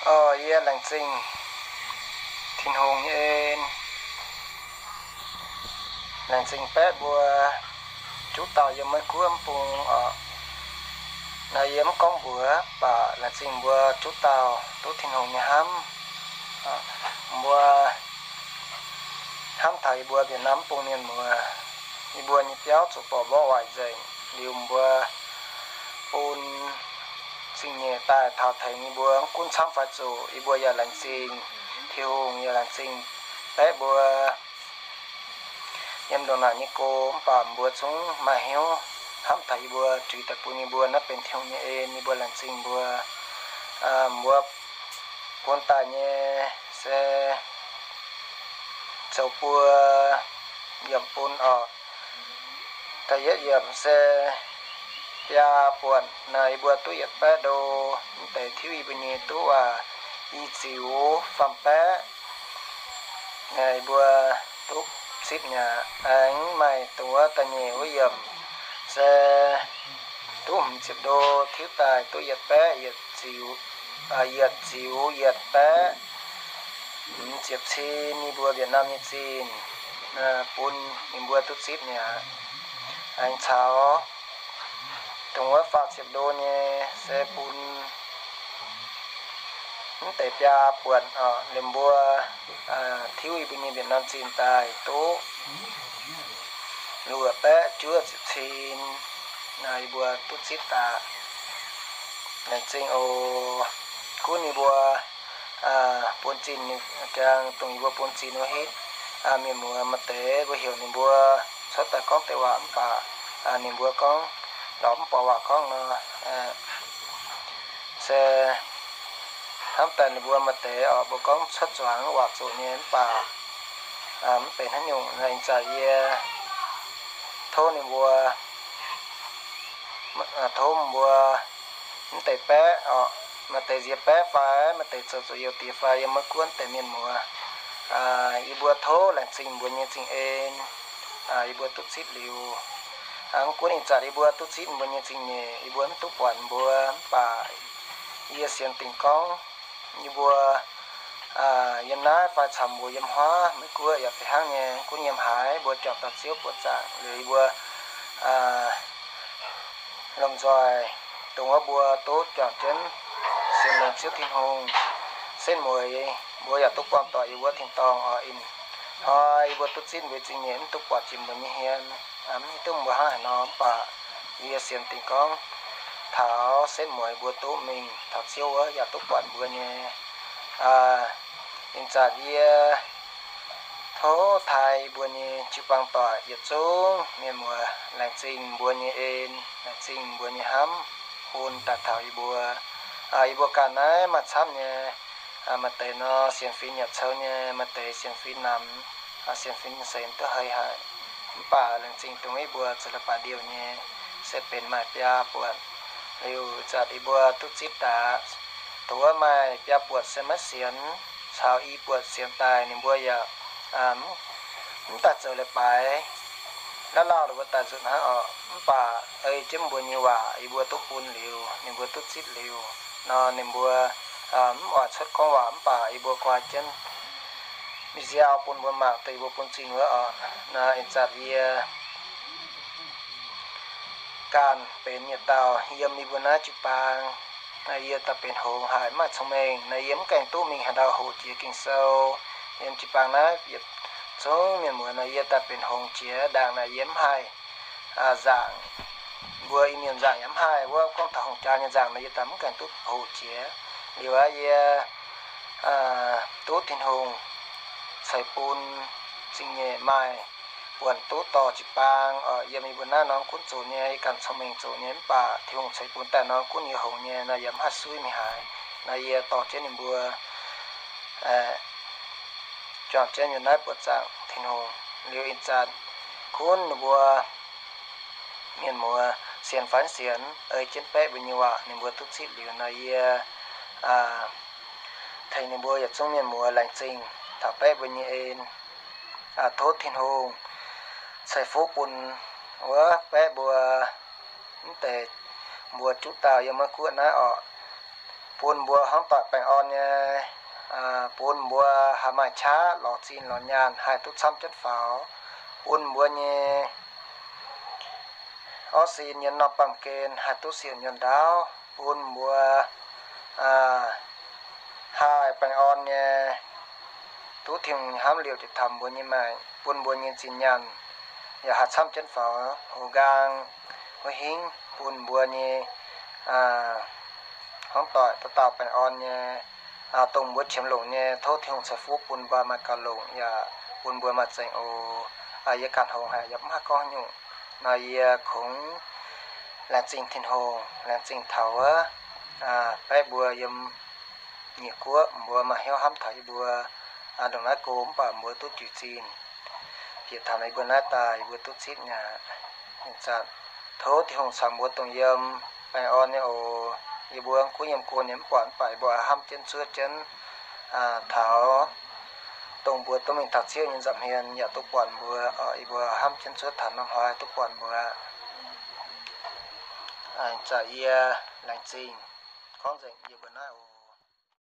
Yie laengz zingh Tin-Hungh nyei en, laengz zingh baeqv mbuo juqv dauh yiem Meiv Guoqv mv bung oc. Naaiv yie mv gorngv mbuox, mv baac laengz zingh mbuo juqv dauh duqv Tin-Hungh nyei hnamv. Mbuo hnamv taux yie mbuo Việt Nam mv bung mienh muoz, yie mbuo nyei biauv zuqc borqc mborqv waaic nzengc liuz, mbuo bun zingh nyeic daaih taux tengx yie mbuo, mv gunv camv fai zoqc, yie mbuo yaac laengz zingh Tin-Hungh, yaac laengz zingh baeqv mbuo yiem ndongc naaic nyei go. Mv baac mbuo zungv maaih hnyouv hnamv taux yie mbuo, juix daaih bun yie mbuo, naaiv benx Tin-Hungh nyei en. Yie mbuo laengz zingh mbuo. Mbuo bun daaih nyei se zoux buo yiemc bun oc. Da'yietv yiemc se biaa buonc naaic, yie mbuo duqv yietc baeqv ndo. Mv deix tiuv yie mbuo nyei duqv waac i ziux faam baeqv. Yie mbuo duqv zipv mi'aqv. Aengx maaih dongh wuov da'nyeic wuov yiemc se duqv hmz ziepc ndo, tiuv daaih duqv yietc baeqv, yietc ziux, yietc ziux yietc baeqv hmz ziepc cin yie mbuo Việt Nam nyei zinh, bun ninh mbuo duqv zipv mi'aqv. Aengx caux dongh wuov faah ziepc ndo nyei se bun mv deix biaa buonc oc, ninh mbuo tiuv yie mbuo nyei Việt Nam zinh daaih duqv luoqc baeqv juov ziepc cin. Yie mbuo duqv zipv daaih. Laengz zingh oc. Gunv yie mbuo bun zinh, jangx dongh yie mbuo bun zinh wuov hitv, mienh muoz maaih deix mbuo heuc ninh mbuo cuotv daaih gorngv deix waac mv baac ninh mbuo gorngv lorz mv buatc waac gorngv nor, se hnamv daaih ninh mbuo maaih deix oc, mbuo gorngv cuotv zuangx waac zoqc nyei mv baac mv benx haaix nyungc. Ih zanc yie tov ninh mbuo, tov mbuo mv deix baeqv oc, maaih deix nziex baeqv fai maaih deix zoux zuqc youh diex fai yiem Meiv Guoqv deix mienh muoz, yie mbuo tov laengz zingh mbuo nyei zingh en, yie mbuo duqv zipv liuz. Mv gunv ih zanc yie mbuo duqv zipv mbuo nyei zingh nyeic, yie mbuo mv duqv buatc mbuo mv baac yie sienx dingc gorngv yie mbuo yiem naaiv fai camv mbuo yiem huaav Meiv Guoqv yaac fih hnangv nyei, gunv yiem haaix mbuo juangc taux Ziouv buoqc zaangc liuz yie mbuo lomh nzoih dongh wuov mbuo duqv juangc jienv sienx longx Ziouv Tin-Hungh setv mueiz, mbuo yaac duqv buangh doic yiem wuov tin-dorngh oc. Ih hnoi yie mbuo duqv zipv mbuo zingh nyeic mv duqv buatc jiex mbuo nyei hmien, mv hiuv duqv mbuo hnangv haaix nor, mv baac yie sienx dingc gorngv taux setv mueiz mbuo duqv mingh taux Ziouv wuov yaac duqv buatc mbuo nyei. Ih zanc yie tov taaih mbuo nyei jiu-baang doic yietc zungv mienh muoz laengz zingh mbuo nyei en, laengz zingh mbuo nyei hnamv bun daaih taux yie mbuo. Yie mbuo ganh naaiv maaih camv nyei, maaih deix nor sienx fim yaac cou nyei, maaih deix sienx fim namx, sienx fim seix duqv hei haic. Mv baac laengz zingh dongh yie mbuo zoux leiz-baaix ndiouh nyei se benx maaih biaa buonc. Liuz zanc yie mbuo duqv zipv daaih, dongh wuov maaih biaa buonc se maiv sienx, caux i buonc sienx daaih ninh mbuo yaac mv daaih zoux leiz-baaix, lauh lauh ninh mbuo daaih nzunc hnangv oc. Mv baac ei jienv mbuo nyei waac yie mbuo duqv bun liuz, ninh mbuo duqv zipv liuz nor, ninh mbuo mv oix cuotv gorngv waac, mv baac yie mbuo guai jienv video bun mbuo mangc deix, yie mbuo bun zinh wuov oc. Naaiv ih zanc yie ganh benx yietc dauh yiem yie mbuo naaiv jiu-baang. Naaiv yie daaih benx hngongx haic, mv maaih cong-mengh. Naaiv yie mv gaengh duqv mingh haaix ndau hoqc jiex Ging-Sou. Yiem jiu-baang naaiv yietc zungv mienh muoz, naaiv yie daaih benx hngongx jiex. Ndaangc naaic yie mv haih nzaangc mbuo Iu-Mienh nzaangc yaac mv haih, wuov gorngv taux hungh jaa nyei nzaangc naaiv yie daaih mv gaengh duqv hoqc jiex. Liuz aqv, yie duqv Tin-Hungh ceix bun zingh nyeic maaih buonc duqv dorh jiu-baang oc. Yiem yie mbuo naaiv norm gunv zoqc nyei, yie ganh cong-mengh zoqc nyei, mv baac Tin-Hungh ceix bun daaih norm gunv yie hngongx nyei, naaiv yie mv haih suiv mingh haaix. Naaiv yie dorh jienv ninh mbuo juangc jienv yiem naaiv buoqc zaangc Tin-Hungh. Liuz ih zanc gunv ninh mbuo mienh muoz sienx fai mv sienx, ei jienv baeqv mbuo nyei waac ninh mbuo duqv zipv liuz, naaiv yie tengx ninh mbuo yietc zungv mienh muoz laengz zingh taux baeqv mbuo nyei en. Tov Tin-Hungh ceix fuqv bun wuov baeqv mbuo mv deix mbuo juqv dauh yiem Meiv Guoqv naaiv oc. bun mbuo hnangv doic baengh orn nyei, bun mbuo haih maaih qaqv lorz zinh lorz nyaanh haih duqv camv jienv faaux, bun mbuo nyei orv sin nyei norm baamh gen haih duqv sienx nyuonh ndaauv, bun mbuo haih baengh orn nyei duqv Tin-Hungh hnamv liouc jiex taux mbuo nyei maengc, bun mbuo nyei zinh nyaanh yaac haih camv jienv faaux, hoz nqaang wuov hingv bun mbuo nyei hnangv doic dauh dauh baengh orn nyei, dongh mbuo qiemx longc nyei. Tov Tin-Hungh ceix fuqv bun mbuo maaih gauh longc yaac bun mbuo maaih zengc oc. Yie ganh hoz haic yaac mv haih gorngv nyungc. Nor yie kungx laengz zingh Tin-Hungh, laengz zingh taux wuov baeqv mbuo yiem nyiec guoqv, mbuo maaih hnyouv hnamv taux yie mbuo ndongc naaiv go, mv baac mbuo duqv juix zinh bieqc taux yie mbuo naaiv daaih yie mbuo duqv zipv nyei aqv. Tov Tin-Hungh caux mbuo dongh yiem baengh orn nyei oc. Yie mbuo gunv yiem go nyei mv buatc, mv baac yie mbuo hnamv jienv zuov jienv taux dongh mbuo duqv mingh taux Ziouv nyei nza'hmien yaac duqv buatc mbuo. Yie mbuo hnamv jienv zuov taux norm hnoi duqv buatc mbuo. Zaqc yie laengz zingh gorngv nzengc yie mbuo naaiv oc.